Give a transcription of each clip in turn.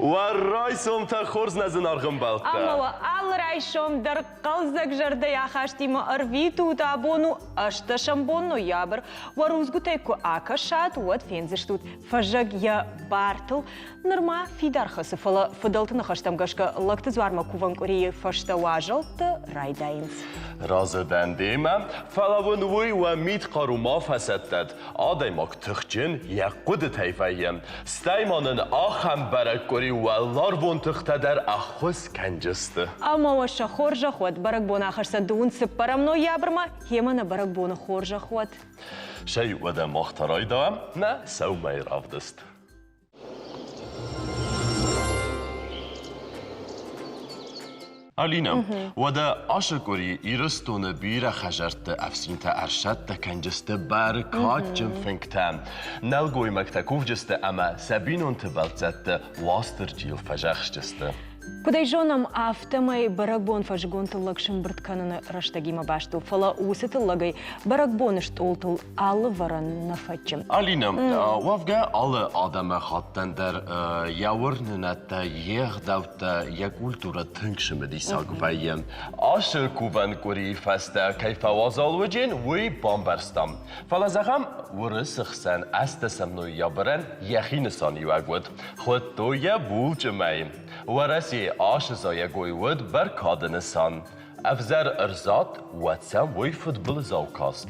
Уӕ райсомтӕ хорз нӕ зынаргъ ӕмбӕлттӕ! Ӕмӕ уӕ алы райсом дӕр хъӕлдзӕг зӕрдӕйы ахастимӕ ӕрвитут. Абон у ӕстдӕсӕм бон ноябрь. Уӕ рудзгуытӕй куы акӕсат, уӕд фендзыстут, фӕззӕг йӕ бартыл нырма фидар хӕцы, фӕлӕ фыдӕлты ныхӕстӕм гӕсгӕ лӕгты дзуармӕ кувӕн къуырийы фӕстӕ уазӕлттӕ райдайынц. Разы дӕн демӕ, фӕлӕ уын уый уӕ мидхъару ма фӕсӕттӕд. Адӕймаг тыхджын йӕ хъуыдытӕй вӕййы. Стӕй ма нын ахӕм бӕрӕг къуыри уӕларвон тыхтӕ дӕр ӕххуыс кӕнджысты. Ӕмӕ уӕ сӕ хорзӕх уӕд! Бӕрӕгбон ахӕссӕд дыууын цыппӕрӕм ноябрмӕ, йемӕ нӕ бӕрӕгбоны хорзӕх уӕд! Сӕй уӕдӕ мах та райдайӕм нӕ сӕумӕйы равдыст. Алинӕ, уӕдӕ ацы къуыри Ирыстоны бирӕ хӕдзӕртты ӕфсинтӕ ӕрсӕттӕ кӕнджысты бӕркадджын фынгтӕ. Нӕлгоймӕгтӕ кувджысты ӕмӕ сӕ бинонты бӕлццӕтты Уастырджийыл фӕзӕхсджысты. Куыд ӕй зонӕм, афтӕмӕй бӕрӕгбон фӕззыгон тыллӕг сӕмбырд кӕныны рӕстӕгимӕ баст у, фӕлӕ уыцы тыллӕгӕй бӕрӕгбоны стъолтыл алы вӕрӕн нӕ фӕччы. Алинӕ, уӕвгӕ алы адӕмыхаттӕн дӕр йӕ уырнынӕдтӕ, йе гъдӕуттӕ, йӕ культурӕ тынг цымыдисаг вӕййы. Ацы кувӕн къуырийы фӕстӕ кӕй фӕуазал уыджын, уый бамбӕрстам. Фӕлӕ зӕгъӕм, уырысы хсӕн ӕстӕсӕм ноябрӕн йӕхи нысаниуӕг уыд. Хуыдтой йӕ булчъы мӕй. Уӕрӕсейы ацы зайӕгой уыд бӕркады нысан. Ӕвзӕр ӕрзад, уӕд сӕм уый фыдбылызау каст.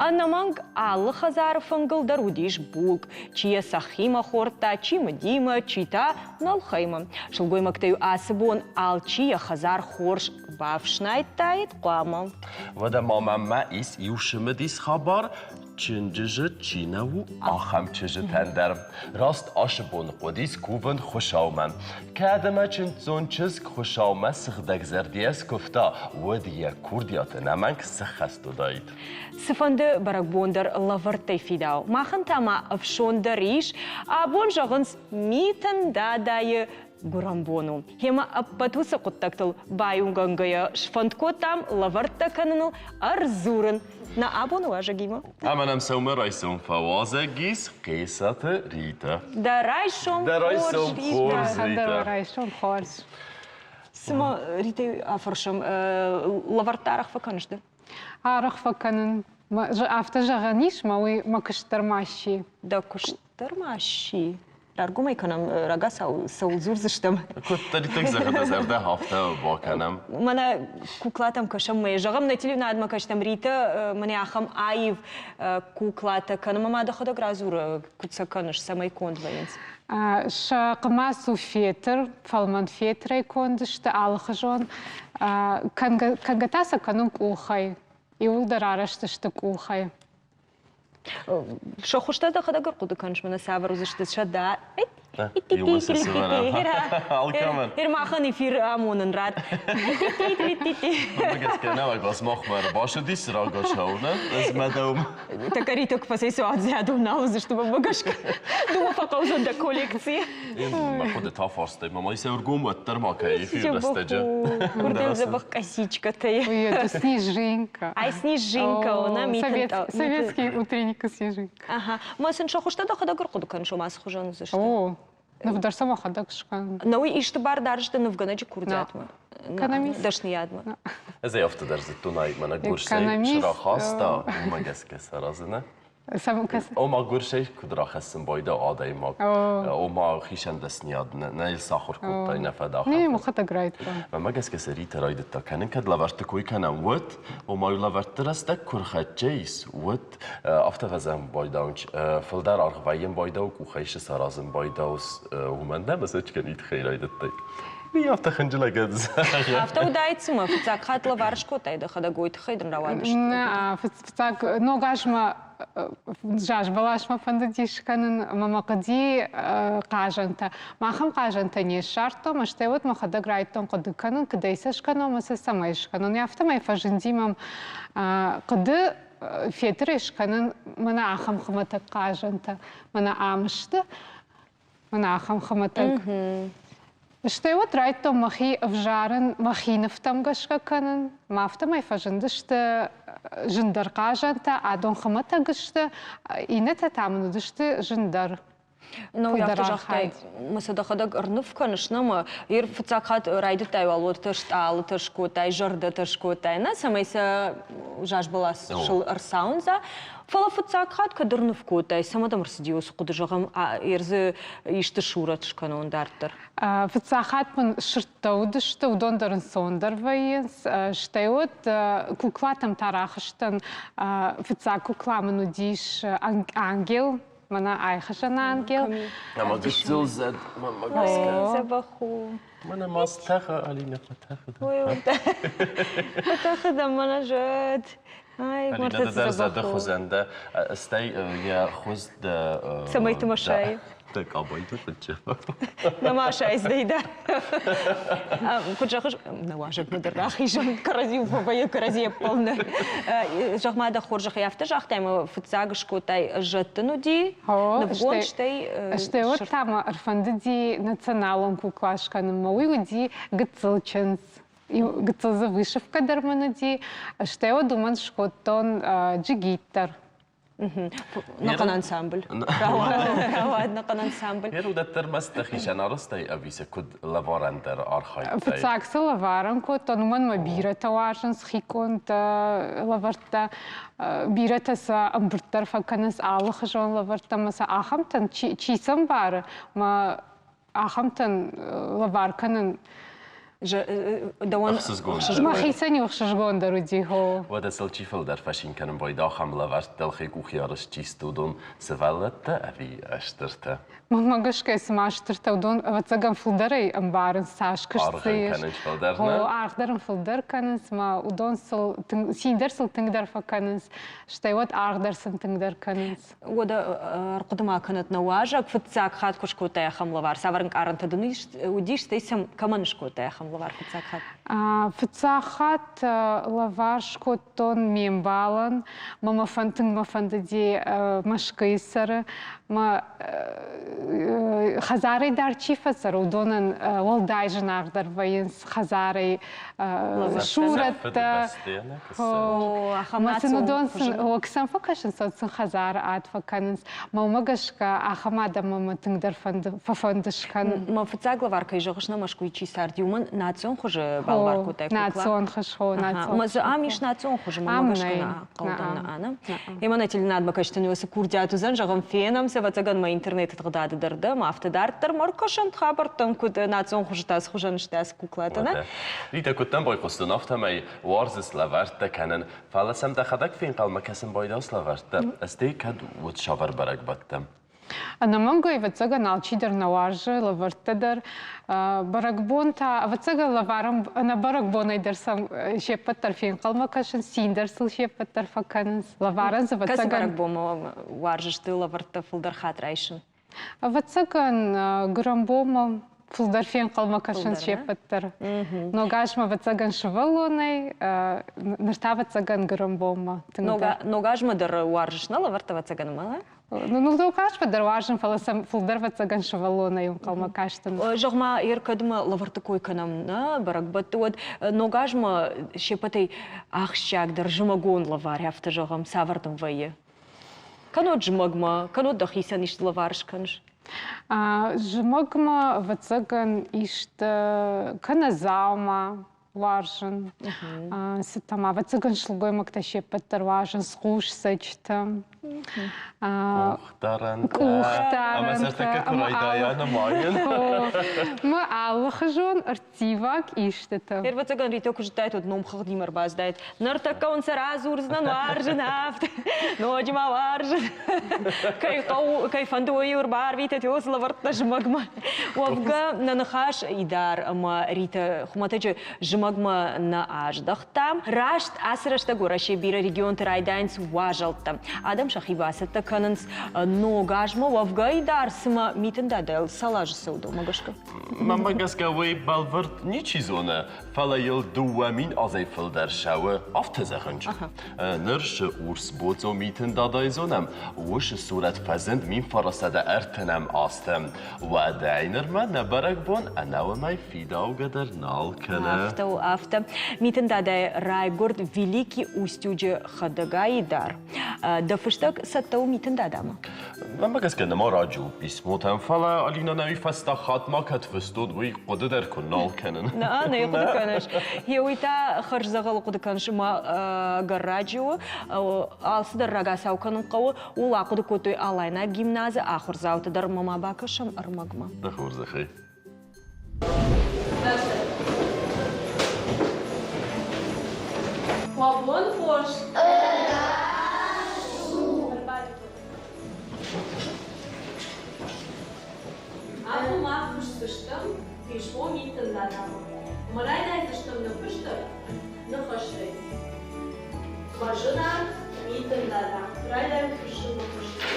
Ӕнӕмӕнг алы хӕдзары фынгыл дӕр уыдис булкъ, чи йӕ цӕххимӕ хордта, чи мыдимӕ, чи та нӕлхӕимӕ. Сылгоймӕгтӕ-иу ацы бон алчи йӕ хӕдзар хорз бафснайдтаид хъуамӕ. Уӕдӕ ма мӕмӕ ис иу цымыдис хабар, чынджызы чи нӕ у, ахӕм чызджытӕн дӕр. Раст ацы бон хъуыдис кувын Хуыцаумӕ. Кӕд ӕмӕ чындздзон чызг Хуыцаумӕ сыгъдӕгзӕрдийӕ скуывта, уӕд йӕ курдиат ӕнӕмӕнг сыххӕст уыдаид. Цыфӕнды бӕрӕгбон дӕр лӕвӕрттӕй фидауы. Махӕн та ма ӕфсон дӕр ис. Абон зӕгъынц Митын Дадайы гуырӕнбон у. Гъемӕ ӕппӕт уыцы хъуыддӕгтыл баиугӕнгӕйӕ сфӕнд кодтам лӕвӕрттӕ кӕныныл ӕрдзурын нӕ абоны уазӕгимӕ. Ӕмӕ нӕм сӕумӕрайсом фӕуазӕг ис Хъесаты Ритӕ. Дӕ райсом Дӕ райсом хорз, Ритӕ. Дӕ райсом хорз. Цыма Ритӕ афӕрсӕм, лӕвӕрттӕ арӕх фӕкӕныс ды? Арӕх фӕкӕнын. Афтӕ зӕгъӕн ис, мӕ уый мӕ куыст дӕр ма сси. Дӕ куыст дӕр ма сси? Раргомӕй кӕнӕм, рагацау цӕуыл дзурдзыстӕм. Куыддӕриддӕр зӕгъы дӕ зӕрдӕ, афтӕ бакӕнӕм. Мӕнӕ куклатӕм кӕсӕм, мӕ зӕгъӕм, нӕ телеуынадмӕ кӕстӕм Ритӕ, мӕнӕ ахӕм аив куклатӕ кӕны. Мӕ мад дӕхӕдӕг радзуры, куыд сӕ кӕныс, цӕмӕй конд вӕййынц? Сӕ хъуымац у фетр, фӕлмӕн фетрӕй конд сты алыхуызон. Кӕнгӕ та сӕ кӕнын къухӕй. Иууылдӕр арӕзт сты къухӕй. Сӕ хуызтӕ дӕхӕдӕг ӕрхъуыды кӕныс, мӕнӕ цавӕр уыдзысты сӕ да Алкӕмӕн. Махӕн эфир амонын рад. Гӕсгӕ нӕуӕг махмӕ ӕрбацыдис рагацау, нӕ? Ӕз мӕ дӕум. Такариток фӕцӕйцуадзӕдон нал уыдзысты мӕнмӕ гӕсгӕ. Дыууӕ фӕхъӕудзӕн дӕ коллекци. Мӕ хъуыды та фарстай, мама сӕ ӕргом уӕддӕр ма кӕй эфир рӕстӕджы. Курдӕм дзӕбӕх косичкӕтӕй. Ой, это снежинка. Ай снежинка, она Советский утренник снежинка. Ага. Ма сын сӕ хуызтӕ дӕхӕдӕг ӕрхъуыды кӕныс, ома цы хуызӕн уыдзысты? О, ныв дӕр сӕ мӕхӕдӕг скӕнын. Науи исты бар дарыс дӕ нывгӕнӕджы курдиатмӕ? Экономист. Дӕсныйадмӕ. Ӕз ӕй афтӕ дӕр зыдтон, ай мӕнӕ гуырсӕй рахаста, уымӕ гӕсгӕ саразыны. Ома гуырсӕй куыд рахӕссын байдӕ адӕймаг, ома хицӕн дӕсныйад нӕ йыл сахуыр кодтай, нӕ фӕдахӕр. Не, мӕхӕдӕг райдыдтон. Мӕнмӕ гӕсгӕ сӕ Ритӕ райдыдта кӕнын, кӕд лӕвӕртты кой кӕнӕм, уӕд, ома лӕвӕртты рӕстӕг куы рхӕццӕ ис, уӕд афтӕ фӕзӕгъын байдауынч, фылдӕр аргъ вӕййын байдау, къухӕй сы саразын байдаус, уымӕн дӕ мӕ сӕчкӕ тыххӕй райдыдтай. Ми афтӕ хынджылӕг Афтӕ уыдаид цымӕ, фыццаг хатт лӕвар скодтай дӕхӕдӕг, уый тыххӕй дын рауадысты? Нӕ, фыццаг ног азмӕ заз бӕласмӕ фӕндыдис кӕнын ӕмӕ мӕ хъуыди хъазӕнтӕ. Махӕм хъазӕнтӕ не ссардтон, стӕй уӕд мӕхӕдӕг райдыдтон хъуыды кӕнын, куыдӕй сӕ скӕнон ӕмӕ сӕ цӕмӕй скӕнон. Афтӕмӕй фӕзынди мӕм хъуыды фетрӕй скӕнын мӕнӕ ахӕм хуымӕтӕг хъазӕнтӕ, мӕнӕ ам сты. Мӕнӕ ахӕм хуымӕтӕг. Стӕй уӕд райдыдтон мӕхи ӕвзарын, мӕхи нывтӕм гӕсгӕ кӕнын. Мӕ афтӕмӕй фӕзындысты зындӕр хъазӕнтӕ, адон хуымӕтӕг сты, иннӕтӕ та мын уыдысты зындӕр. Ну, афтӕ загътай, мӕ сӕ дӕхӕдӕг ӕрныв кӕныс, нӕ мӕ ир фыццаг хатт райдыдтай уал уӕдтӕ стъалытӕ скодтай, зӕрдӕтӕ скодтай, нӕ, цӕмӕй сӕ зазбӕласыл ӕрцауындза. Фӕлӕ фыццаг хатт кӕд ӕрныв кодтай, цӕмӕ дӕм ӕрцыди уыцы хъуыды, зӕгъӕм, ӕрдзы исты сурӕт скӕнон дарддӕр? Фыццаг хатт мын сырдтӕ уыдысты, уыдон дӕр ӕнцондӕр вӕййынц. Стӕй уӕд куклатӕм та рахызтӕн. Фыццаг кукла мын уыдис ангел, мӕнӕ айхӕссӕн ангел. Ӕмӕ гыццыл зӕд, мӕнмӕ гӕсгӕ. Дзӕбӕх у. Мӕнӕ ма стӕхы, Алинӕ, фӕтӕхы. Ой, фӕтӕхы дӕ мӕнӕ зӕд. Ай, Алинӕ, ды дӕр зӕды хуызӕн дӕ, стӕй йӕ хуыз дӕ... Цӕмӕй ты мӕсайы. Дӕ къабайты фыдджы. Нӕма сайдзӕй дӕ. Куыд зӕгъыс, нӕ уазӕгмӕ дӕр рахизӕм, кӕрӕдзи фӕвӕййы, кӕрӕдзи ӕппӕлны. Зӕгъ-ма, дӕ хорзӕхӕй афтӕ загътай, ӕмӕ фыццаг скодтай зӕдтын уыди, нывгонд, стӕй... Стӕй уӕд та мӕ ӕрфӕндыди националон кукла скӕнынмӕ. Уый уыди гыццыл чындз. Гыццыл дзы вышивкӕ дӕр мын уыди, стӕй уӕд уымӕн скодтон джигит дӕр. Нӕхъӕн ансамбль. Рауад нӕхъӕн ансамбль. Ер уыдӕттӕ ӕрмӕст дӕхицӕн арӕзтай ӕви сӕ куыд лӕварӕн дӕр архайдтай? Фыццаг цы лӕварӕн кодтон, уымӕн мӕ бирӕтӕ уарзынц хиконд лӕвӕрттӕ. Бирӕтӕ сӕ ӕмбырд дӕр фӕкӕнынц алыхуызон лӕвӕрттӕ ӕмӕ сӕ ахӕмтӕн чи сӕ мбары, мӕ ахӕмтӕн лӕвар кӕнын дӕуӕн мӕхицӕн-иу ӕхсызгондӕр уыди хо. Уӕдӕ сыл чи фылдӕр фӕцин кӕнын байдыдта ахӕм лӕвӕрттыл хи къухи арӕзт чи сты, уыдон сывӕллӕттӕ ӕви стыртӕ? Мӕнмӕ гӕсгӕ цыма стыртӕ уыдон ӕвӕццӕгӕн фылдӕрӕй ӕмбарынц, цас куыст дзы ис. Фылдӕр, нӕ? Аргъ дӕр ын фылдӕр кӕнынц, ӕмӕ уыдон сыл цин дӕр сыл тынгдӕр фӕкӕнынц, стӕй уӕд аргъ дӕр сын тынгдӕр кӕнынц. Уӕдӕ ӕрхъуыды ма кӕнӕт нӕ уазӕг, фыццаг хатт куы скодтай ахӕм лӕвар, цавӕр ӕнкъарӕнтӕ дын уыдис, стӕй сӕм кӕмӕн скодтай ахӕм лӕвар фыццаг хатт? Фыццаг хатт лӕвар скодтон ме мбалӕн. Мӕ мӕ тынг мӕ фӕндыди Мӕскуыйы цӕры. Мӕ хӕдзарӕй дӕр чи фӕцӕры, уыдонӕн уӕлдай зынаргъдӕр вӕййынц хӕдзарӕй сурӕттӕ. Мӕ сын уыдон сын сӕм фӕкӕсынц, уӕд сын хӕдзары ад фӕкӕнынц. Мӕ уымӕ гӕсгӕ ахӕм адӕммӕ мӕ тынгдӕр фӕнды, фӕфӕнды скӕнын. Мӕ фыццаг лӕвар кӕй зӕгъыс, нӕ Мӕскуыйы чи царди, уымӕн национ хуызы балӕвар кодтай кукла? Национ хуыз, хо, национ. Мӕ дзы ам ис национ хуызы, мӕ гӕсгӕ нӕ хъӕудӕн нӕ ана. Ӕмӕ нӕ теленадмӕ кӕстӕн уыцы курдиат уыдзӕн, зӕгъӕм, фенӕм, ӕвӕццӕгӕн мӕ интернеты тыгъдады дӕр дӕ, ӕмӕ афтӕ дарддӕр ма ркӕсӕнт хабӕрттӕм, куыд национ хуызы та цы хуызӕн сты ацы куклатӕ, нӕ? Рита, куыд дӕм байхъуыстон, афтӕмӕй уарзыс лӕвӕрттӕ кӕнын, фӕлӕ сӕм дӕхӕдӕг фенхъӕлмӕ кӕсын байдас лӕвӕрттӕ, стӕй кӕд уыд савӕр бӕрӕгбӕттӕ? Ӕнӕмӕнгӕй, ӕвӕццӕгӕн, алчидӕр нӕ уарзы лӕвӕрттӕ дӕр. Бӕрӕгбон та, ӕвӕццӕгӕн, лӕварӕн ӕнӕ бӕрӕгбонӕй дӕр сӕм се ппӕт дӕр фенхъӕлмӕ кӕсынц, цин дӕр сыл се ппӕт дӕр фӕкӕнынц. Лӕварӕн дзы, ӕвӕццӕгӕн... Кӕцы бӕрӕгбонмӕ уарзыс ды лӕвӕрттӕ фылдӕр хатт райсын? Ӕвӕццӕгӕн, гуырӕнбонмӕ фылдӕр фенхъӕлмӕ кӕсынц се ппӕт дӕр. Ног азмӕ, ӕвӕццӕгӕн, сывӕллонӕй, ныр та, ӕвӕццӕгӕн, гуырӕнбонмӕ тынгдӕр. Ног азмӕ дӕр уарзыс нӕ лӕвӕрттӕ, ӕвӕццӕгӕн, ӕмӕ? Ну, ног азмӕ дӕр уарзын, фӕлӕ сӕм фылдӕр, ӕвӕццӕгӕн, сывӕллонӕй ӕнхъӕлмӕ кастӕн. Зӕгъ-ма, ӕркӕдмӕ лӕвӕртты кой кӕнӕм нӕ бӕрӕгбӕтты, уӕд ног азмӕ се ппӕтӕй ахсджиагдӕр зымӕгон лӕвар, афтӕ зӕгъӕм, цавӕр дын вӕййы? Кӕннод зымӕгмӕ, кӕннод дӕхицӕн исты лӕвар скӕныс? Зымӕгмӕ, ӕвӕццӕгӕн, исты кӕнӕ дзаума уарзын. Цы та ма, ӕвӕццӕгӕн, сылгоймӕгтӕ се ппӕт дӕр уарзынц хъусцӕджытӕ. Къухдарӕнтӕ. Къухдарӕнтӕ. Ӕмӕ сӕ тӕккӕ куы райдайа нымайын. Мӕ алыхуызон ӕрттиваг истытӕ. Ӕвӕццӕгӕн, Ритӕ куы зыдтаид, уӕд номхыгъдимӕ ӕрбаздаид. Ныртӕккӕ уын сӕ радзурдзынӕн, уарзын афтӕ, ноджы ма уарзын. Кӕй хъӕуы, кӕй фӕнды, уый ӕрбарвитӕт уыцы лӕвӕрттӕ зымӕгмӕ. Уӕвгӕ, нӕ ныхас Идар ӕмӕ Ритӕ хуымӕтӕджы зымӕгмӕ нӕ аздӕхтам. Раст ацы рӕстӕг Уӕрӕсе бирӕ регионты райдайынц уазӕлттӕ. Адӕм сӕхи бацӕттӕ кӕнынц ног азмӕ. Уӕвгӕ, Идар, цымӕ Митын Дадайыл цал азы цӕуы дӕумӕ гӕсгӕ? Мӕнмӕ гӕсгӕ, уый бӕлвырд ничи зоны, фӕлӕ йыл 2000 азӕй фылдӕр сӕуы, афтӕ зӕгъынч. Ныр цы урс бодзо митын дадайы зонӕм, уышы сурӕт фӕзынд 1930 азты. Уӕдӕй нырмӕ нӕ бӕрӕгбон ӕнӕуымӕй фидаугӕ дӕр нал кӕны. Афтӕ у, афтӕ. Митын дадайы райгуырд Великий Устюджы хӕдӕгайы дӕр. Дӕ фыстӕг Фыстӕг цӕттӕ у Митын Дадамӕ. Мӕнмӕ гӕсгӕ нӕма раджы у писмотӕм, фӕлӕ Алинӕ нӕ уый фӕстаг хатт ма кӕд фыстон, уый хъуыды дӕр куы нал кӕнын. Нӕ, нӕ хъуыды кӕныс. Йе уый та хӕрздзӕгъӕлы хъуыды кӕныс ӕмӕ ӕгӕр раджы у. Алцыдӕр рагацау кӕнын хъӕуы. Ууыл ахъуыды кодтой Алайнаг гимназы ахуырдзаутӕ дӕр ӕмӕ ма бакӕсӕм ӕрмӕгмӕ. Дӕ хорзӕхӕй. Уӕ бон хорз! Абон мах кусдзыстӕм писмо Митын Дадамӕ. Ӕмӕ райдайдзыстӕм нӕ куысты ныхӕстӕй. Мӕ зынаргъ Митын Дада, райдайут фыссын нӕ куысты.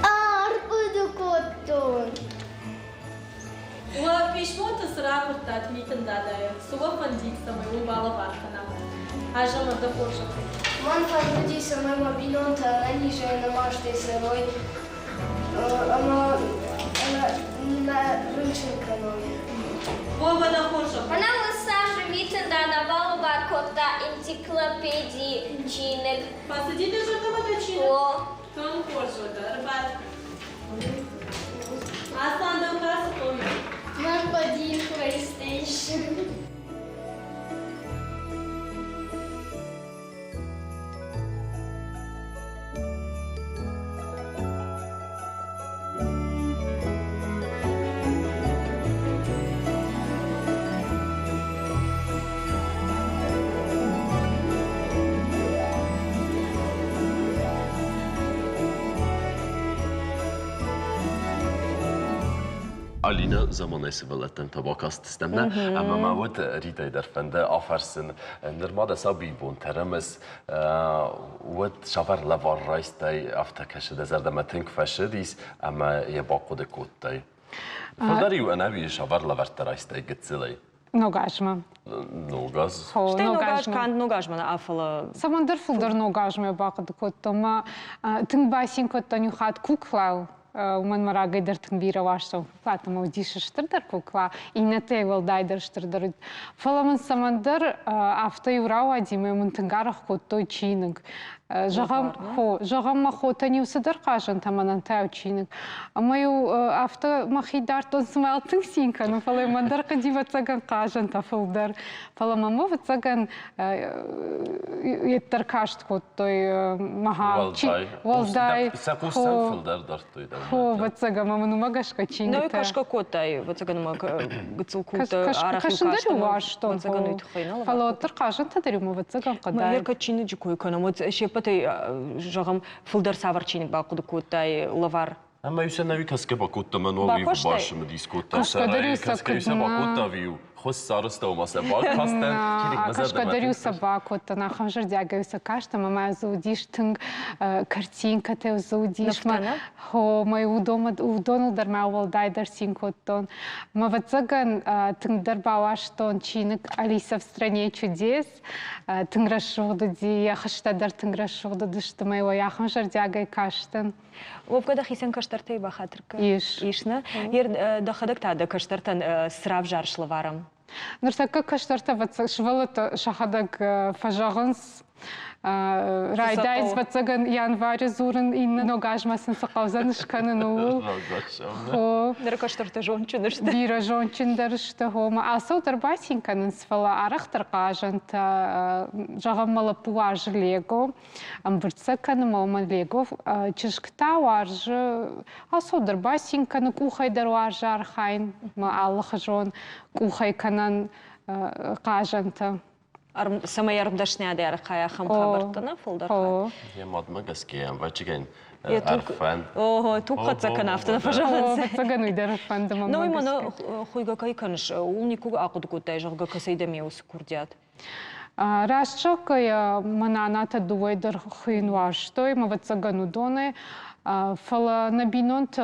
Ӕрхъуыды кодтон. Уӕ писмоты цы ракуырдтат Митын Дадайы, цы уӕ фӕндид, цӕмӕй уын балӕвар кӕнӕм? Азӕмӕт, дӕ хорзӕхӕй. Мӕн фӕндыди, цӕмӕй мӕ бинонтӕ ӕнӕнизӕй ӕнӕ мастӕй цӕрой ӕмӕ нӕ рынчын кӕной. Вова, дӕ хорзӕх. Мӕнӕ уыцы Митын Дада балӕвар кодта энциклопедийы чиныг. Фӕцыди дӕ зӕрдӕмӕ дӕ чиныг? О. Тынг хорз уӕдӕ, ӕрбад. Аслан, дӕу та цы хъӕуы? Мӕн хъуыди PlayStation. Алина заманай сывӕллӕттӕн та бакастыстӕм нӕ, ӕмӕ мӕ уӕд Ритӕй дӕр фӕнды афӕрсын, нырма дӕ сабийы бон тӕрӕмыс, уӕд цавӕр лӕвар райстай, афтӕ кӕсы дӕ зӕрдӕмӕ тынг фӕсыдис ӕмӕ йӕ бахъуыды кодтай? Фылдӕр-иу ӕнӕуи цавӕр лӕвӕрттӕ райстай гыццылӕй? Ног азмӕ. Ног аз? Стӕй ног аз канд ног азмӕ нӕ, фӕлӕ... Цӕмӕндӕр фылдӕр ног азмӕ бахъуыды кодтон. Мӕ тынг бацин кодтон иу хатт куклайыл. Уымӕн мӕ рагӕй дӕр тынг бирӕ уарзтон куклатӕ ӕмӕ уыдис стырдӕр кукла, иннӕтӕй уӕлдайдӕр стырдӕр уыд. Фӕлӕ мын цӕмӕндӕр афтӕ-иу рауади ӕмӕ мын тынг аргъ кодтой чиныг. Зӕгъӕм, хо, зӕгъӕм, мӕ хотӕн-иу цыдӕр хъазӕнтӕ мӕнӕн та чиныг. Ӕмӕ-иу афтӕ мӕхи дардтон, цыма тынг цин кӕнын, фӕлӕ мӕн дӕр хъуыди, ӕвӕццӕгӕн, хъазӕнтӕ фылдӕр. Фӕлӕ мӕм, ӕвӕццӕгӕн, йеддӕр каст кодтой мӕхӕ Уӕлдай. Уӕлдай. Сӕ хъустӕн фылдӕр дардтой. Хо, ӕвӕццӕгӕн, ӕмӕ мын уымӕ гӕсгӕ чингуытӕ. Ну, кӕсгӕ кодтай, ӕвӕццӕгӕн, ӕмӕ гыццыл куыдтӕ арӕх Кӕсын дӕр-иу уарзтон. Ӕвӕццӕгӕн, уый тыххӕй нал. Фӕлӕ уӕддӕр хъазӕнтӕ дӕр-иу ӕвӕццӕгӕн хъуыдаид. Мӕ кӕд чиныджы кой кӕнӕм, уӕд се ппӕтӕй, зӕгъӕм, фылдӕр цавӕр чиныг бахъуыды кодтай лӕвар? Ӕмӕ-иу сӕ нӕуи кӕсгӕ бакодта, мӕн уал-иу басымыдис кодта. Кӕсгӕ-иу сӕ бакодта, ӕви-иу хуыссарыстау ма сӕ бакастӕн. Кӕсгӕ дӕр-иу сӕ бакодтон, ахӕм зӕрдиагӕй сӕ кастӕн, ӕмӕ дзы уыдис тынг картинкӕтӕ дзы уыдис. Хо, мӕ уыдоныл дӕр мӕ уӕлдайдӕр цин кодтон. Мӕ ӕвӕццӕгӕн, тынгдӕр бауарзтон чиныг «Алиса в стране чудес». Тынг рӕсугъд уыди, йӕ хызтӕ дӕр тынг рӕсугъд уыдысты, мӕ уый ахӕм зӕрдиагӕй кастӕн. Уӕвгӕ дӕхицӕн кӕстӕртӕй бахатыр кӕн. Ис. Ис нӕ? Дӕхӕдӕг та дӕ кӕстӕртӕн цы равзарыс лӕварӕн? Ныртӕккӕ кӕстӕртӕ сывӕллӕттӕ сӕхӕдӕг фӕзӕгъынц, райдайынц, ӕвӕццӕгӕн, январы дзурын, иннӕ ног азмӕ сын цы хъӕудзӕн скӕнын, ууыл. Хо. Ныр кӕстӕртӕ зондджын сты. Бирӕ зондджындӕр сты, хо. Ӕмӕ ацӕу дӕр бацин кӕнынц, фӕлӕ арӕхдӕр хъазӕнтӕ, зӕгъӕм, мӕ лӕппу уарзы лего. Ӕмбырд сӕ кӕны мӕ Лего чызг та уарзы алцӕуыл дӕр бацин кӕны, къухӕй дӕр уарзы архайын, мӕ алыхуызон къухӕй кӕнӕн хъазӕнтӕ. Цӕмӕй ӕрмдӕсныйадӕй архайа ахӕм хабӕрттӕ нӕ фылдӕр хатт? Йӕ мадмӕ гӕсгӕ ӕмвӕччыгӕн ӕрфӕн. Ого, тугхӕццӕ кӕн, афтӕ нӕ фӕзӕгъынц. Ӕвӕццӕгӕн уый дӕр ӕрфӕнды мӕ. Ну, уый мӕнӕ хуыйгӕ кӕй кӕныс, ууыл никуы ахъуыды кодтай, зӕгъгӕ, кӕцӕй дӕм и уыцы курдиат? Раст зӕгъгӕйӕ, мӕ нанатӕ дыууӕ дӕр хин уарзтой, ӕвӕццӕгӕн, уыдонӕй. Фӕлӕ нӕ бинонты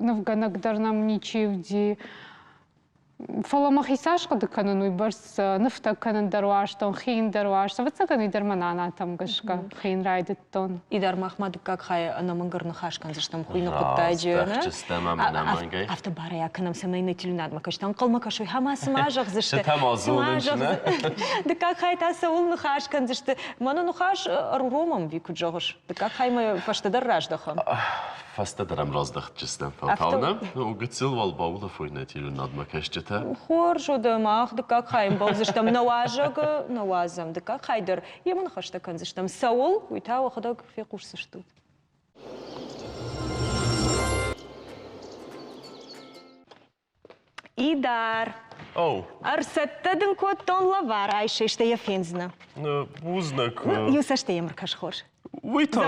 нывгӕнӕг дӕр нӕм ничи уыди. Фӕлӕ мӕхи цас хъуыды кӕнын, уыйбӕрц нывтӕ кӕнын дӕр уарзтон, хин дӕр уарзтон. Ӕвӕццӕгӕн, уый дӕр мӕ нанатӕм гӕсгӕ хин райдыдтон. Идар махмӕ дыккаг хайы ӕнӕмӕнг ӕрныхас кӕндзыстӕм хуыйны хъуыддаджы. Раздӕхджыстӕм ӕмӕ ӕнӕмӕнгӕй. Афтӕ барӕй акӕнӕм, цӕмӕй нӕ телеуынадмӕ кӕсджытӕ ӕнхъӕлмӕ кӕсой, ӕмӕ цы ма зӕгъдзысты? Цы та ма зонынц, нӕ? Дыккаг хай та цӕуыл ныхас кӕндзысты? Мӕнӕ ныхас ӕруромӕм, ви куыд зӕгъыс? Дыккаг хаймӕ фӕстӕдӕр раздӕхӕм. Фӕстӕдӕр ӕм раздӕхтыстӕм фӕлтау нӕ. Гыццыл уал баулӕфой нӕ телеуынадмӕ кӕсджытӕ. Хорз уыд, мах дыккаг хай ӕмбӕлдзыстӕм нӕ уазӕгы, нӕ уадзӕм. Дыккаг хай дӕр йемӕ ныхӕстӕ кӕндзыстӕм. Цӕуыл, уый та уӕхӕдӕг фехъусдзыстут. Идар. Оу. Ӕрцӕттӕ дын кодтон лӕвар, айсӕстӕ йӕ фендзынӕ. Бузныг. Иу цӕстӕй йӕм ӕркӕс хорз. Уый та,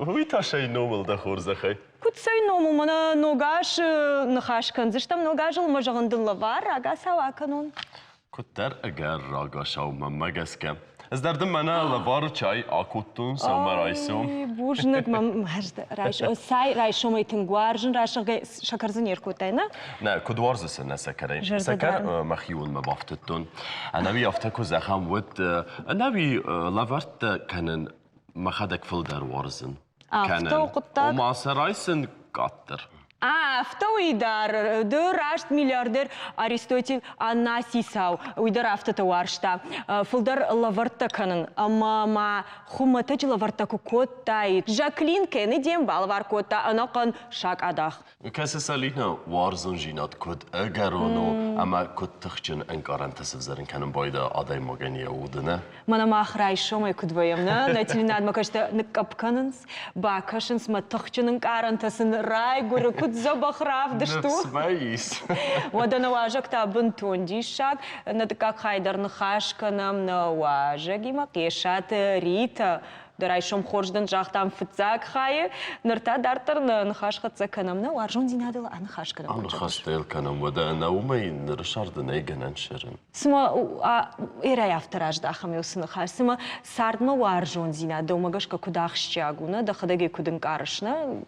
уый та сӕй номыл дӕ хорзӕхӕй. Куыд цӕй номыл, мӕнӕ ног аз ныхас кӕндзыстӕм, ног азыл мӕ зӕгъын дын лӕвар рагацау акӕнон. Куыддӕр ӕгӕр рагацау мӕнмӕ гӕсгӕ. Ӕз дӕр дын мӕнӕ лӕвар чай акодтон сӕумӕрайсом. Бузныг мӕм цай райсомӕй тынг уарзын, рӕсугъдӕй сӕкӕр дзы не ркодтай, нӕ? Нӕ, куыд уарзыс нӕ сӕкӕрӕй? Сӕкӕр мӕхионмӕ бафтыдтон. Ӕнӕуи афтӕ куы зӕгъӕм, уӕд ӕнӕуи лӕвӕрттӕ кӕнын мӕхӕдӕг фылдӕр уарзын. Афтӕ у хъуыддаг. Ома сӕ райсын къаддӕр. Афтӕ уый дӕр, ды раст миллиардер Аристотель Анасисау, уый дӕр афтӕтӕ уарзта. Фылдӕр лӕвӕрттӕ кӕнын ӕмӕ ма хуымӕтӕджы лӕвӕрттӕ куы кодтаид. Жаклин Кеннеди балӕвар кодта ӕнӕхъӕн сакъадах. Кӕсы Салина уарзондзинад куыд ӕгӕрон у ӕмӕ куыд тыхджын ӕнкъарӕнтӕ сывзӕрын кӕнын байда адӕймагӕн йӕ уды, нӕ? Мӕнӕ мах райсомӕй куыд вӕййӕм, нӕ? Нӕ телеуынадмӕ кӕстӕ ныкъкъӕпп кӕнынц, бакӕсынц мӕ тыхджын ӕнкъарӕнтӕ сын райгуыры, куыд дзӕбӕх равдыст у. Ныфс мӕ ис. Уӕдӕ нӕ уазӕг та бынтон диссаг. Нӕ дыккаг хай дӕр ныхас кӕнӕм нӕ уазӕгимӕ Хъесаты Ритӕ. Дӕ райсом хорз дын загътам фыццаг хайы. Ныр та дарддӕр нӕ ныхас хӕццӕ кӕнӕм, нӕ уарзондзинадыл аныхас кӕнӕм. Аныхӕстӕ йыл кӕнӕм, уӕдӕ ӕнӕ уымӕй ныры сӕрды нӕй гӕнӕн сӕрын. Цыма эрӕй афтӕ раздахӕм уыцы ныхас, цыма цардмӕ уарзондзинад дӕумӕ гӕсгӕ куыд ахсджиаг у, нӕ дӕхӕдӕг ӕй куыд ӕнкъарыс, нӕ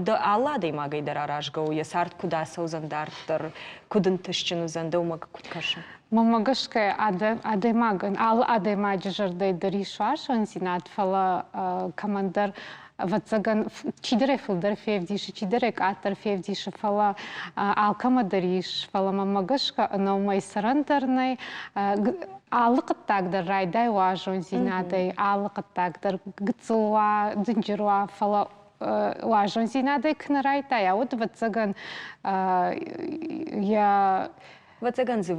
дӕ алы адӕймагӕй дӕр аразгӕ у, йӕ цард куыд ацӕудзӕн дарддӕр, куыд ӕнтыстджын уыдзӕн, дӕумӕ куыд кӕсы? Мӕнмӕ гӕсгӕ адӕймагӕн, алы адӕймаджы зӕрдӕйы дӕр ис уарзондзинад, фӕлӕ кӕмӕндӕр ӕвӕццӕгӕн, чидӕрӕй фылдӕр февдисы, чидӕрӕй къаддӕр февдисы, фӕлӕ алкӕмӕ дӕр ис. Фӕлӕ мӕнмӕ гӕсгӕ, ӕнӕ уымӕй цӕрӕн дӕр нӕй. Алы хъуыддаг дӕр райдайы уарзондзинадӕй, алы хъуыддаг дӕр гыццыл уа, дынджыр уа, фӕлӕ уарзондзинадӕй куы нӕ райдайа, уӕд, ӕвӕццӕгӕн, йӕ Ӕвӕццӕгӕн дзы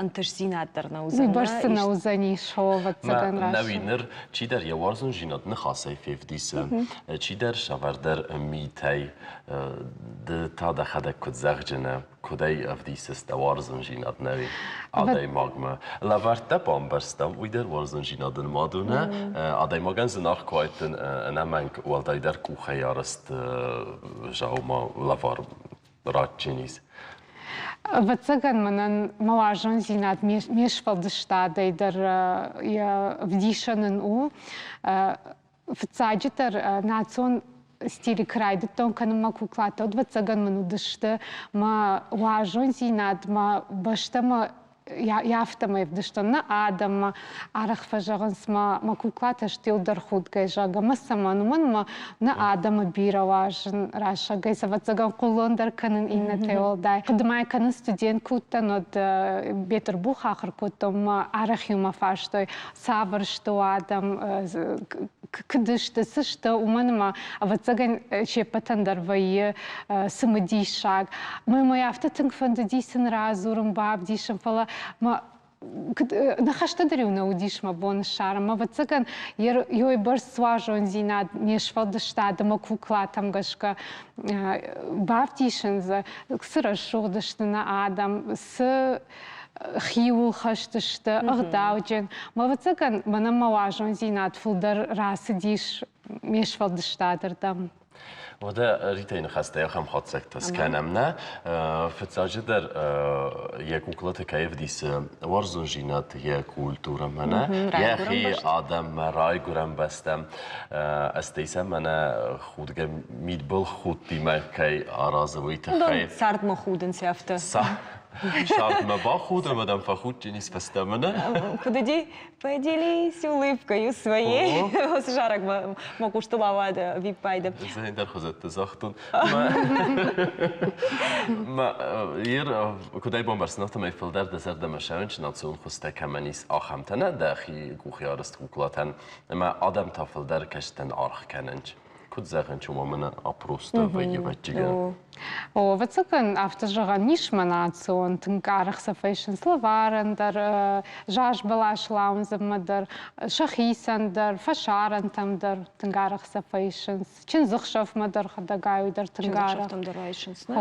ӕнтыстдзинад дӕр нӕ уыдзӕн. Уый бӕрц цы нӕ уыдзӕнис, ӕвӕццӕгӕн раст. Нӕуи ныр чидӕр йӕ уарзондзинад ныхасӕй февдисы, чидӕр сӕвӕрдӕр митӕй. Ды та дӕхӕдӕг куыд зӕгъджынӕ, куыдӕй ӕвдисыс дӕ уарзондзинад нӕуи адӕймагмӕ? Лӕвӕрттӕ бамбӕрстам, уый дӕр уарзондзинады нымад у, нӕ? Адӕймагӕн зынаргъ куы айттын, ӕнӕмӕнг уӕлдайдӕр къухӕй арӕзт заума лӕвар радджынис. Ӕвӕццӕгӕн мӕнӕн мӕ уарзондзинад ме сфӕлдыстадӕй дӕр йӕ ӕвдисӕн ын у. Фыццаджыдӕр национ стили куы райдыдтон кӕнын мӕ куклатӕ, уӕд ӕвӕццӕгӕн мын уыдысты мӕ уарзондзинад, мӕ бӕстӕмӕ афтӕмӕй ӕвдыстон нӕ адӕммӕ. Арӕх фӕзӕгъынц мӕ, мӕ куклатӕ сты дӕр худгӕ, зӕгъгӕ, мӕ цӕмӕн, уымӕн мӕ нӕ адӕмы бирӕ уарзын рӕсӕгӕй, ӕвӕццӕгӕн хъулон дӕр кӕнын иннӕтӕй уӕлдай. Хъуыды-ма кӕнын студент куы уыдтӕн, уӕд Бетъырбух ахуыр кодтон, мӕ арӕх-иу мӕ фарстой, цавӕр сты адӕм, куыд сты, цы сты, уымӕн ӕмӕ, ӕвӕццӕгӕн, се ппӕтӕн дӕр вӕййы цымыдисаг. Мӕ мӕ афтӕ тынг фӕндыди сын радзурын, бавдисын, фӕлӕ мӕ ныхӕстӕ дӕр-иу нӕ уыдис мӕ бон ссарын. Мӕ ӕвӕццӕгӕн, йой бӕрц уарзондзинад не сфӕлдыстад ӕмӕ куклатӕм гӕсгӕ бавдисын дзы, цы рӕсугъд сты нӕ адӕм, цы хиуыл хӕст сты, ӕгъдауджын. Мӕ ӕвӕццӕгӕн, мӕнӕн мӕ уарзондзинад фылдӕр рацыдис ме сфӕлдыстады рдӕм. Уӕдӕ Ритӕйы ныхӕстӕй ахӕм хатдзӕгтӕ скӕнӕм, нӕ? Фыццаджыдӕр йӕ куклаты кӕй ӕвдисы уарзондзинад йӕ культурӕмӕ, нӕ? Йӕхи адӕммӕ, райгуырӕн бӕстӕм. Стӕй сӕ мӕнӕ худгӕ мидбылхудтимӕ кӕй аразы, уый тыххӕй. Цардмӕ худынц афтӕ. Цардмӕ бахуд ӕмӕ дӕм фӕхудджын ис фӕстӕмӕ, нӕ? Куыд уыди? Поделись улыбкою своей. Уыцы зарӕг мӕ хъустыл ауад виппайды. Ӕндӕр хуызӕтты загътон. Ер куыд ӕй бамбӕрстон, афтӕмӕй фылдӕр дӕ зӕрдӕмӕ сӕвӕнчы национ хуызтӕ кӕмӕн ис, ахӕмтӕ нӕ дӕхи къухи арӕзт куклатӕн, ӕмӕ адӕм та фылдӕр кӕстӕн аргъ кӕнынц. Куыд зӕгъын, чума мӕнӕ опростӕ вӕййы вӕччигӕн. О, ӕвӕццӕгӕн, афтӕ зӕгъӕн ис мӕ национ тынг арӕх сӕ фӕисынц лӕварӕн дӕр, заз бӕлас лауындзынмӕ дӕр, сӕхицӕн дӕр, фӕсарӕнтӕм дӕр тынг арӕх сӕ фӕисынц, чындзыхсӕвмӕ дӕр хӕдӕгай дӕр тынг арӕх. Чындзыхсӕвтӕм дӕр райсынц, нӕ?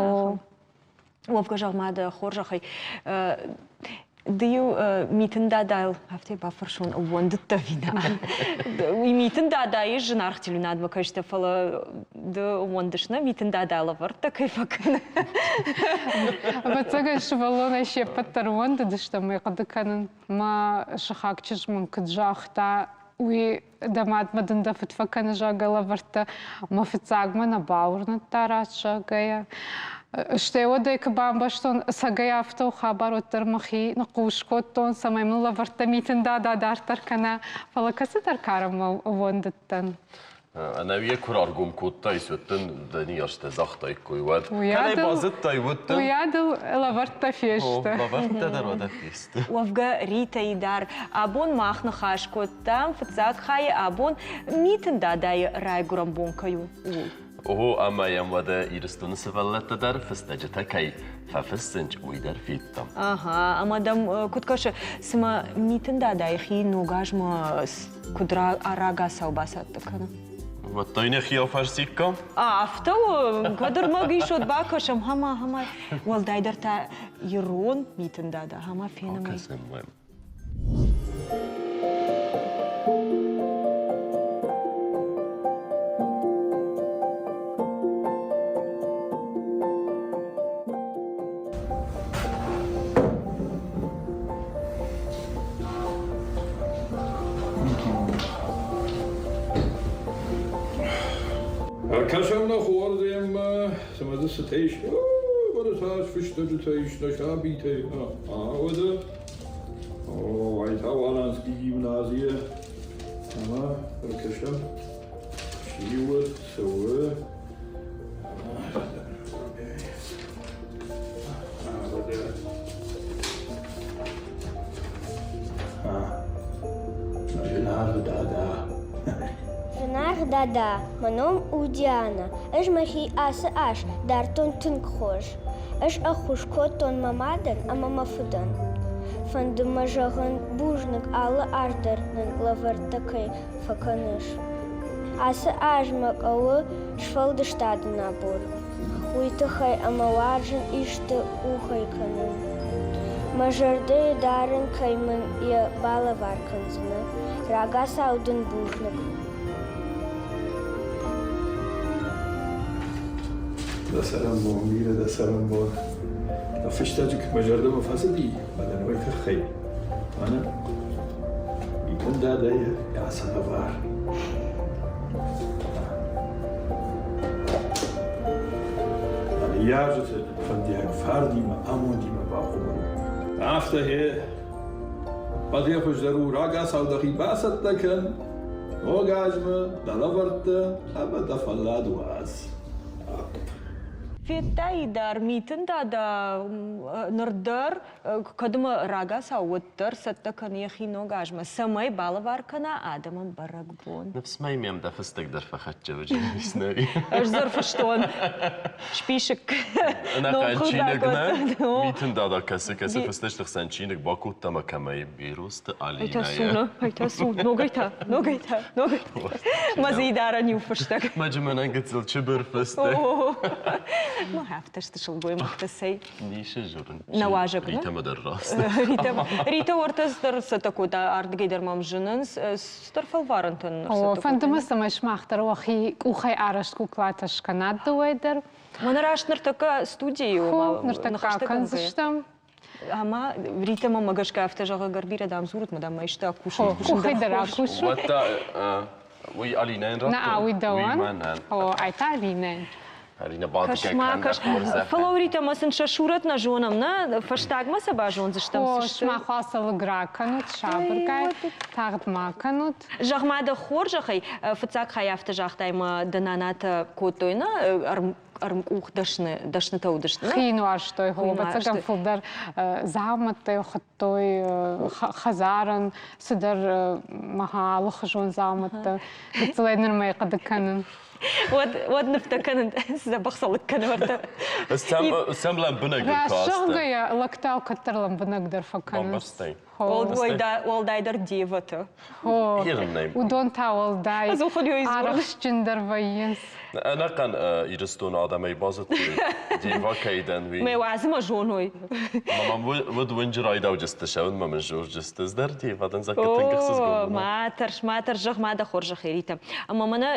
Уӕвгӕ зӕгъ-ма дӕ хорзӕхӕй, ды-иу Митын Дадайыл афтӕ бафӕрсон, ӕууӕндыдтӕ ӕви нӕ? Уый Митын Дадайы зынаргъ телеуынадмӕ кӕстӕ, фӕлӕ ды ӕууӕндыс нӕ, Митын Дада лӕвӕрттӕ кӕй фӕкӕны? Ӕвӕццӕгӕн, сывӕллонӕй се ппӕт дӕр ӕууӕндыдыстӕм, уый хъуыды кӕнын. Мӕ сыхаг чызг мын куыд загъта, уый дӕ мадмӕ дын дӕ фыд фӕкӕны, зӕгъгӕ, лӕвӕрттӕ. Мӕ фыццагмӕ нӕ бауырныдта раст зӕгъгӕйӕ. Стӕй уӕд ӕй куы бамбӕрстон, ӕцӕгӕй афтӕ у хабар, уӕддӕр мӕхи ныхъхъус кодтон, цӕмӕй мын лӕвӕрттӕ митын дада дарддӕр кӕна. Фӕлӕ кӕцыдӕр карӕнмӕ ӕууӕндыдтӕн. Ӕнӕуи куы раргом кодтай, уӕд дын дӕ ныййарджытӕ загътаиккой, уӕд. Кӕнӕй базыдтай, уӕд дын. Уыйадыл лӕвӕрттӕ фесты. Лӕвӕрттӕ дӕр уӕдӕ фесты. Уӕвгӕ Ритӕйы дӕр абон мах ныхас кодтам фыццаг хайы абон Митын Дадайы райгуырӕн бон кӕй у, ууыл. О, ӕмӕ йӕм уӕдӕ Ирыстоны сывӕллӕттӕ дӕр фыстӕджытӕ кӕй фӕфыссынц, уый дӕр федтам. Ага, ӕмӕ дӕм куыд кӕсы, цымӕ Митын Дадайы хи ног азмӕ куыд рагацау бацӕттӕ кӕны? Уӕдта йын йӕхи афӕрсиккам? Афтӕ у, кӕд ӕрмӕг ис, уӕд бакӕсӕм, хӕма, хӕма. Уӕлдайдӕр та ирон Митын Дада, хӕма фенӕм ӕй. Бакӕсӕм уӕм. Ӕркӕсӕм нӕ хордзенмӕ, цымӕ дзы цытӕ ис? Уӕдӕ цас фыстӕджытӕ ис нӕ сабитӕй. Уӕдӕ, о, ай та Уаланский гимназийӕ. Ӕмӕ ӕркӕсӕм, чи у, цы у. Зынаргъ дада. Зынаргъ дада, мӕ ном у Диана. Ӕз мӕхи ацы аз дардтон тынг хорз. Ӕз ӕххуыс кодтон мӕ мадӕн ӕмӕ мӕ фыдӕн. Фӕнды мӕ зӕгъын бузныг алы аз дӕр нын лӕвӕрттӕ кӕй фӕкӕныс. Ацы аз мӕ хъӕуы сфӕлдыстады набор. Уый тыххӕй ӕмӕ уарзын исты къухӕй кӕнын. Мӕ зӕрдӕйы дарын, кӕй мын йӕ балӕвар кӕндзынӕ. Рагацау дын бузныг. Дӕ цӕрӕнбон бирӕ, дӕ цӕрӕнбон. Дӕ фыстӕджы мӕ зӕрдӕмӕ фӕцыди, фӕлӕ уый тыххӕй. Мӕнӕ Митын дадайы ацы лӕвар. Ныййарджыты фӕндиаг фарнимӕ, амондимӕ бахъомыл. Афтӕ гъе, ӕппӕтӕй хуыздӕр у рагацау дӕхи бацӕттӕ кӕн, ног азмӕ дӕ лӕвӕрттӕ ӕмӕ дӕ фӕллад уадз. Федтай дӕр Митын дада ныр дӕр кӕд ӕмӕ рагацау уӕддӕр цӕттӕ кӕны йӕхи ног азмӕ, цӕмӕй балӕвар кӕна адӕмӕн бӕрӕгбон. Ныфс ма йӕм дӕ фыстӕг дӕр фӕхӕццӕ уыдзӕнис, Ӕз дзы ӕрфыстон список. Ӕнӕхъӕн чиныг нӕ? Митын дада кӕсы, кӕсы фыстӕджыты хсӕн чиныг бакодта ӕмӕ кӕмӕй Берозты Алинӕйы. Айтӕ су, ногӕй та, ногӕй та, ногӕй та. Мӕ зыйдарӕн иу фыстӕг. Мӕджы мӕнӕн гыццыл чыбыр фыстӕг. Ну, афтӕ сты сылгоймӕгтӕ, цӕй. Ницы дзурын. Нӕ уазӕг, Ритӕмӕ дӕр раст. Ритӕ уӕртӕ цыдӕр цӕттӕ кодта, ардыгӕй дӕр мӕм зынынц. Цыдӕр фӕлварӕнтӕ ныр О, фӕнды мӕ, цӕмӕй сымах дӕр уӕхи къухӕй арӕзт куклатӕ скӕнат дыууӕ дӕр. Мӕнӕ раст ныртӕккӕ студийы ныртӕккӕ кӕндзыстӕм. Ӕмӕ Ритӕ мӕмӕ гӕсгӕ афтӕ зӕгъы, гӕр бирӕ дам дзурут, мадам ма исты акусут. Къухӕй дӕр акусут. Уӕдта уый Алинӕйӕн радтон. Нӕ, уый дӕуӕн. Уый мӕнӕн. О, ай та Алинӕйӕн. Алинӕ бадгӕ Кӕс-ма, кӕс. Фӕлӕ Ритӕ ма сын сӕ сурӕт нӕ зонӕм, нӕ? Фӕстагмӕ сӕ базондзыстӕм. О, сымах уал сӕ лыг ракӕнут, сабыргай, тагъд ма кӕнут. Зӕгъ-ма дӕ хорзӕхӕй, фыццаг хай афтӕ загътай, мӕ дӕ нанатӕ кодтой, нӕ? Ӕрмкъух дӕсны, дӕснытӕ уыдысты. Хин уарзтой, ӕвӕццӕгӕн фылдӕр дзаумӕттӕ хуыдтой хӕдзарӕн цыдӕр мӕхӕ алыхуызон дзаумӕттӕ. Гыццылӕй нырмӕ хъуыды кӕнын. Уӕд, уӕд нывтӕ кӕнын, дзӕбӕх сӕ лыг кӕны уӕртӕ. Сӕм лӕмбынӕг Рӕсугъдгӕйӕ лӕгтӕ алкӕддӕр лӕмбынӕгдӕр фӕкӕнынц. Бамбӕрстай? Уӕлдайдӕр девӕтӕ. Уыдон та уӕлдай арӕхстджындӕр вӕййынц. Ӕнӕхъӕн Ирыстоны адӕмӕй базыдтой, дева кӕй дӕн, уый. Мӕ уадзы мӕ зоной. Мӕм уыд уынджы райдауджысты сӕуын мӕ мын зурджысты. Здӕр дева дӕн зӕгъгӕ тынг ӕхсызгон. Ма тӕрс, ма тӕрс, зӕгъ ма дӕ хорзӕхӕй, Рита. Ӕмӕ мӕнӕ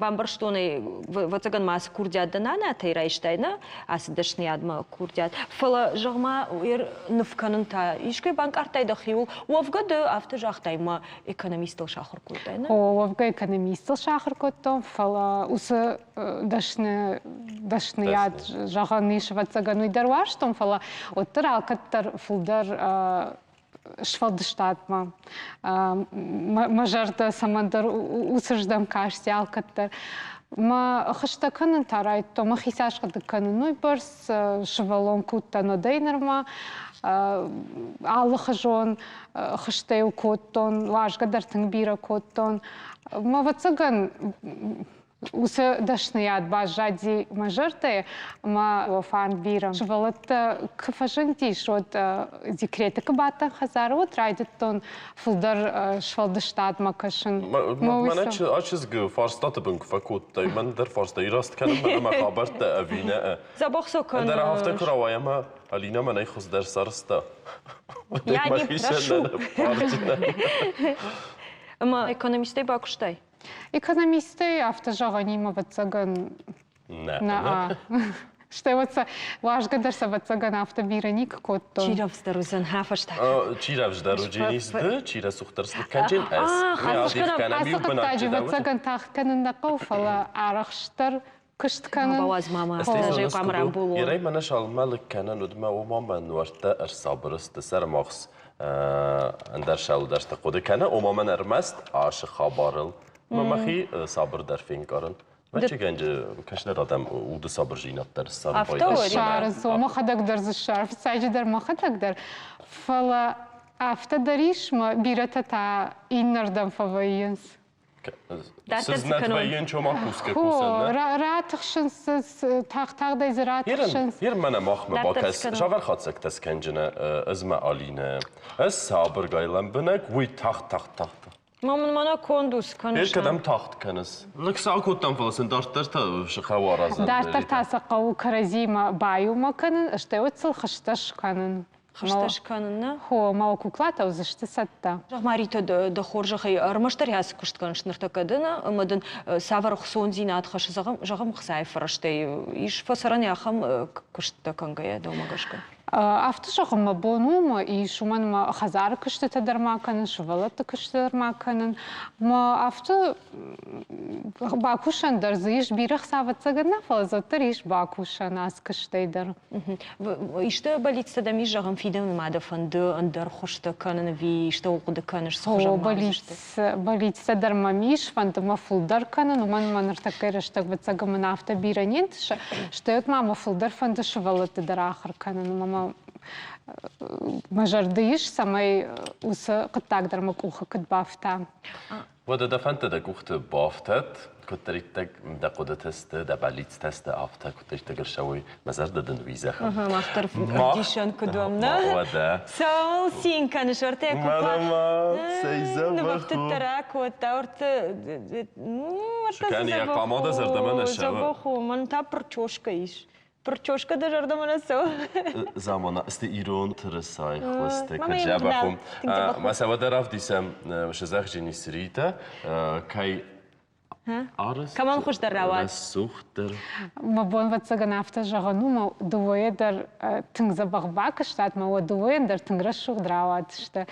бамбӕрстон ӕй, ӕвӕццӕгӕн ма цы курдиат дӕ нанатӕй райстай, нӕ? Ацы дӕсныйадмӕ курдиат. Фӕлӕ, зӕгъ-ма, ныв кӕнын та искӕй банкъардтай дӕхиуыл? Уӕвгӕ ды афтӕ загътай, мӕ экономистыл сахуыр кодтай, нӕ? О, уӕвгӕ экономистыл сахуыр кодтон, фӕлӕ уыцы дӕсны дӕсныйад, зӕгъӕн ис, ӕвӕццӕгӕн, уый дӕр уарзтон, фӕлӕ уӕддӕр алкӕддӕр фылдӕр сфӕлдыстадмӕ. Мӕ зӕрдӕ цӕмӕндӕр уыцырдӕм касти алкӕддӕр. Мӕ хызтӕ кӕнын та райдыдтон, мӕхи цас хъуыды кӕнын, уыйбӕрц сывӕллон куы уыдтӕн, уӕдӕй нырмӕ алыхуызон хызтӕ-иу кодтон, уарзгӕ дӕр тынг бирӕ кодтон. Мӕ ӕвӕццӕгӕн, уыцы дӕсныйад баззади мӕ зӕрдӕйы ӕмӕ фарн бирӕ. Сывӕллӕттӕ куы фӕзындис, уӕд декреты куы бадтӕн хӕдзары, уӕд райдыдтон фылдӕр сфӕлдыстадмӕ кӕсын. Мӕнӕ чызг фарстаты бын куы фӕкодтай, мӕн дӕр фарста раст кӕнын мӕ хабӕрттӕ ӕви нӕ. Дзӕбӕх сӕ кӕныс. Ӕндӕр афтӕ куы рауайа ӕмӕ Алинӕ мӕнӕй хуыздӕр сарӕзта. Я не прошу. Ӕмӕ экономистӕй бакуыстай? Экономисттӕй афтӕ зӕгъӕнимӕ, ӕвӕццӕгӕн, нӕ. Стӕй уӕд сӕ уарзгӕ дӕр сӕ ӕвӕццӕгӕн афтӕ бирӕ никуы кодтон. Чи рӕвдздӕр уыдзӕн, хӕ фӕстаг? Чи рӕвдздӕр уыдзӕнис ды, чи рӕсугъддӕр кӕнджын ӕз. Ацы хъуыддаджы ӕвӕццӕгӕн тагъд кӕнын нӕ хъӕуы, фӕлӕ арӕхстдӕр куыст кӕнын. Бауадз мама, ӕз хъуамӕ рамбулон. Ирӕй мӕнӕ салмӕ лыг кӕнӕн уыд мӕ ома мӕ нуӕрттӕ ӕрсабыр сты сӕрмагъз ӕндӕр сӕлдӕрты хъуыды кӕны, ома мӕн ӕрмӕст ашы хабарыл мӕ мӕхи сабырдӕр фенкъарын. Мӕчегӕнджы кӕстӕр адӕм уды сабырдзинад дӕр ссарын Ссарынц, мӕхӕдӕг дӕр дзы ссар, фыццаджыдӕр мӕхӕдӕг дӕр. Фӕлӕ афтӕ дӕр ис, мӕ бирӕтӕ та иннӕрдӕм фӕвӕййынц. Сызнӕт вӕййын чома кусгӕ кусӕн, нӕ? Ратыхсынц, тагъд-тагъдӕй дзы ратыхсынц. Ер мӕнӕ махмӕ бакӕс, цавӕр хатдзӕгтӕ скӕнджынӕ ӕз мӕ Алинӕ. Ӕз сабыргай лӕмбынӕг, уый тагъд-тагъд-тагъд. Ма мын мӕнӕ конд ус кӕныс. Ер кӕдӕм тагъд кӕныс? Лыг цы акодтам, фӕлӕ сын дарддӕр та цы хъӕуы аразын? Дарддӕр та сӕ хъӕуы кӕрӕдзимӕ баиумӕ кӕнын, стӕй уӕд сыл хызтӕ скӕнын. Хызтӕ скӕнын, нӕ? Хо, мӕ куклатӕ уыдзысты цӕттӕ. Зӕгъ-ма, Рита, дӕ хорзӕхӕй, ӕрмӕстдӕр ацы куыст кӕныс ныртӕккӕ ды, нӕ? Ӕмӕ дын цавӕр ӕхцондзинад хӕссы, зӕгъӕм, зӕгъӕм, хцайы фӕрӕзтӕй ис фӕцӕрӕн ахӕм куысттӕ кӕнгӕйӕ дӕумӕ гӕсгӕ? Афтӕ зӕгъын мӕ бон у, мӕ ис, уымӕн ӕмӕ хӕдзары куыстытӕ дӕр ма кӕнын, сывӕллӕтты куыстытӕ дӕр ма кӕнын. Мӕ афтӕ бакусӕн дӕр дзы ис бирӕ хца, ӕвӕццӕгӕн нӕ, фӕлӕ дзы уӕддӕр ис бакусӕн ацы куыстӕй дӕр. Исты бӕллицтӕ дӕм ис, зӕгъӕм, фидӕны ма дӕ фӕнды ӕндӕр хуызтӕ кӕнын ӕви истӕуыл хъуыды кӕныс, цы хуызӕн ма уыдзысты? Бӕллицтӕ дӕр мӕм ис, фӕнды мӕ фылдӕр кӕнын, уымӕн ӕмӕ ныртӕккӕйы рӕстӕг ӕвӕццӕгӕн мын афтӕ бирӕ не нтысы. Стӕй уӕд ма мӕ фылдӕр фӕнды сывӕллӕтты дӕр ахуыр кӕнын ӕмӕ мӕ мӕ зӕрды ис, цӕмӕй уыцы хъуыддаг дӕр мӕ къухы куыд бафта. Уӕдӕ дӕ фӕндтӕ дӕ къухты бафтӕд. Куыддӕриддӕр дӕ хъуыдытӕ сты, дӕ бӕллицтӕ сты, афтӕ куыддӕриддӕр ӕрцӕуой, мӕ зӕрдӕ дын уый зӕгъы. Мах дӕр ӕвдисӕн куыд уӕм, нӕ? Уӕдӕ. Цӕуыл цин кӕныс, ӕртӕ куы Мӕнӕ цӕй дзӕбӕх у. Нывӕфтыдтӕ ракодта, ӕртӕ Кӕны йӕ хъама дӕ зӕрдӕмӕ нӕ цӕуы? Дзӕбӕх у, мӕн та прическа ис. Прическа дӕ зӕрдӕмӕ нӕ цӕуы? Замана сты ирон тырысайы хуызты куыд дзӕбӕх у. Мӕ сӕ уӕдӕ равдисӕм сызӕхджын историтӕ, кӕй Кӕмӕн хуыздӕр рауад? Рӕсугъддӕр. Мӕ бон ӕвӕццӕгӕн афтӕ зӕгъын у, мӕ дыууӕйӕ дӕр тынг дзӕбӕх бакуыстат, мӕ уӕ дыууӕйӕн дӕр тынг рӕсугъд рауадысты.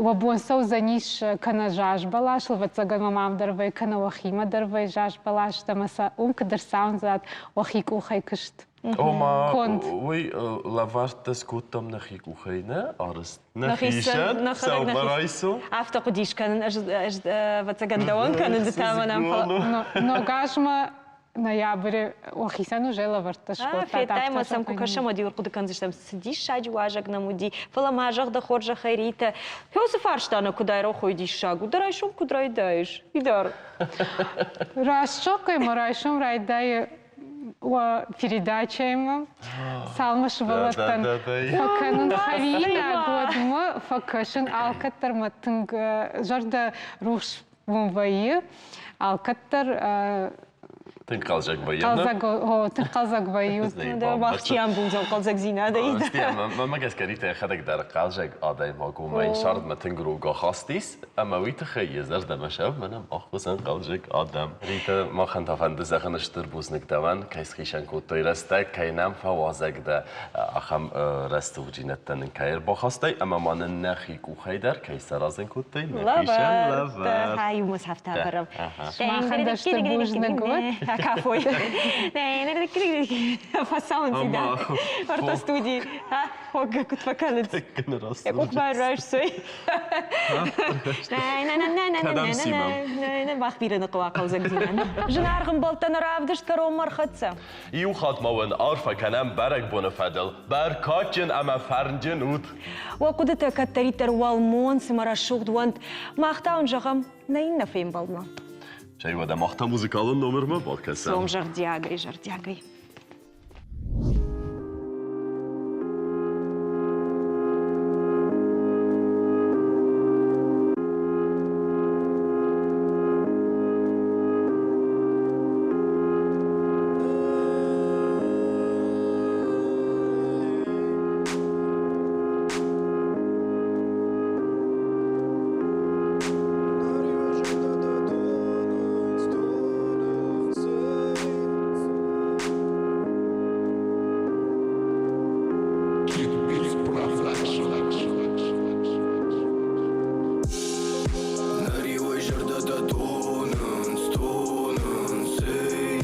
Уӕ бон цӕудзӕнис кӕнӕ заз бӕласыл, ӕвӕццӕгӕн мӕм ам дӕр вӕййы, кӕнӕ уӕхимӕ дӕр вӕййы заз бӕлӕстӕ, ӕмӕ сӕ уым куыд ӕрцауындзат уӕхи къухӕй куыст. Ома, конд. Уый лӕвӕрттӕ скодтам нӕхи къухӕй, нӕ арӕзт. Нӕхицӕн, сӕумӕрайсом. Афтӕ хъуыдис кӕнын, ӕз ӕвӕццӕгӕн дӕуӕн кӕнын, ды та мӕнӕн. Ног азмӕ ноябры уӕхицӕн уже лӕвӕрттӕ скодтат. Федтай ма сӕм куы кӕсӕм, уӕд иу ӕрхъуыды кӕндзыстӕм, цы диссаджы уазӕг нӕм уыди. Фӕлӕ ма зӕгъ дӕ хорзӕхӕй, Ритӕ, уыцы фарста нӕ куыд айрох уой диссаг у, дӕ райсом куыд райдайыс? Идар. Раст зӕгъгӕй мӕ райсом райдайы уӕ передачӕимӕ цалынмӕ сывӕллӕттӕн фӕкӕнын хӕринаг, уӕдмӕ фӕкӕсын алкӕддӕр мӕ тынг зӕрдӕ рухс уым вӕййы. Алкӕддӕр Тынг хъӕлдзӕг вӕййы. Хъӕлдзӕг, о, тынг хъӕлдзӕг вӕййы. Мах чи амбулдзӕн хъӕлдзӕгдзинадӕй. Мӕнмӕ гӕсгӕ Ритӕ йӕхӕдӕг дӕр хъӕлдзӕг адӕймаг у, мӕ йын цардмӕ тынг рог ахаст ис. Ӕмӕ уый тыххӕй йӕ зӕрдӕмӕ сӕвмӕнӕм ӕххуысӕн хъӕлдзӕг адӕм. Ритӕ, махӕн та фӕнды зӕгъын стыр бузныг дӕуӕн, кӕй схицӕн кодтой рӕстӕг, кӕй нӕм фӕуазӕг дӕ, ахӕм рӕсугъддзинӕдтӕ нын кӕй ӕрбахастай ӕмӕ ма нын нӕхи къухӕй дӕр кӕй саразын кодтай нӕхицӕн лӕвар. Иумӕ цафтӕ ӕвӕрӕм. Махӕн дӕр стыр бузныг уӕд. Акафой. Фӕцӕуынц ӕртӕ студийы. Хоггӕ куыд фӕкӕнынц. Йӕ къух байрайстой. Мах бирӕ нӕ хъӕуа хъӕлдзӕгдзинад. Зынаргъ ӕмбӕлттӕ, нӕ равдыст кӕронмӕ ӕрхӕццӕ. Иу хатт ма уын арфӕ кӕнӕм бӕрӕгбоны фӕдыл. Бӕркадджын ӕмӕ фӕрнджын ут! Уӕ хъуыдытӕ кӕддӕриддӕр уӕлмонц ӕмӕ рӕсугъд уӕнт. Мах та уын зӕгъӕм нӕ иннӕ фембӕлдмӕ. Цӕй уӕдӕ мах та музыкалон номермӕ бакӕсӕм. Цом зӕрдиагӕй, зӕрдиагӕй. Нӕ зӕрдӕтӕ тонынц, тонынц, эй.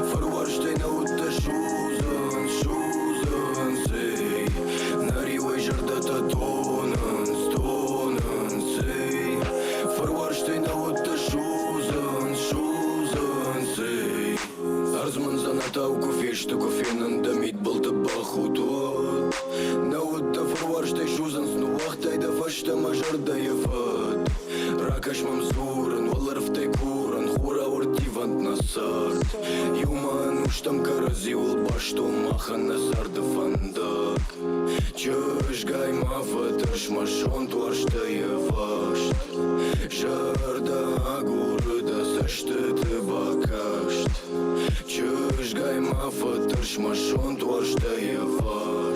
Фыруарзтӕй нӕ удтӕ судзынц, судзынц, эй. Нӕ риуӕй зӕрдӕтӕ тонынц, тонынц, эй. Фыруарзтӕй нӕ удтӕ судзынц, судзынц, эй. Ӕрдз мын дзӕнӕтау куы фесты, куы фенын дӕ мидбылты бахудт, уӕд. Нӕ удтӕ фыруарзтӕй судзынц, ныууагътай дӕ фӕстӕмӕ зӕрдӕйы фӕд. Ракӕс мӕм дзурын, уӕлӕрвтӕй курын, хурау ӕрттивӕнт нӕ цард. Иумӕ ӕнустӕм кӕрӕдзиуыл бӕстон махӕн нӕ царды фӕндаг. Чызгай ма фӕтӕрс мӕ сонт уарзтӕй ӕваст. Зӕрдӕ агуры дӕ цӕстыты бакаст. Чызгай ма фӕтӕрс мӕ сонт уарзтӕй ӕваст.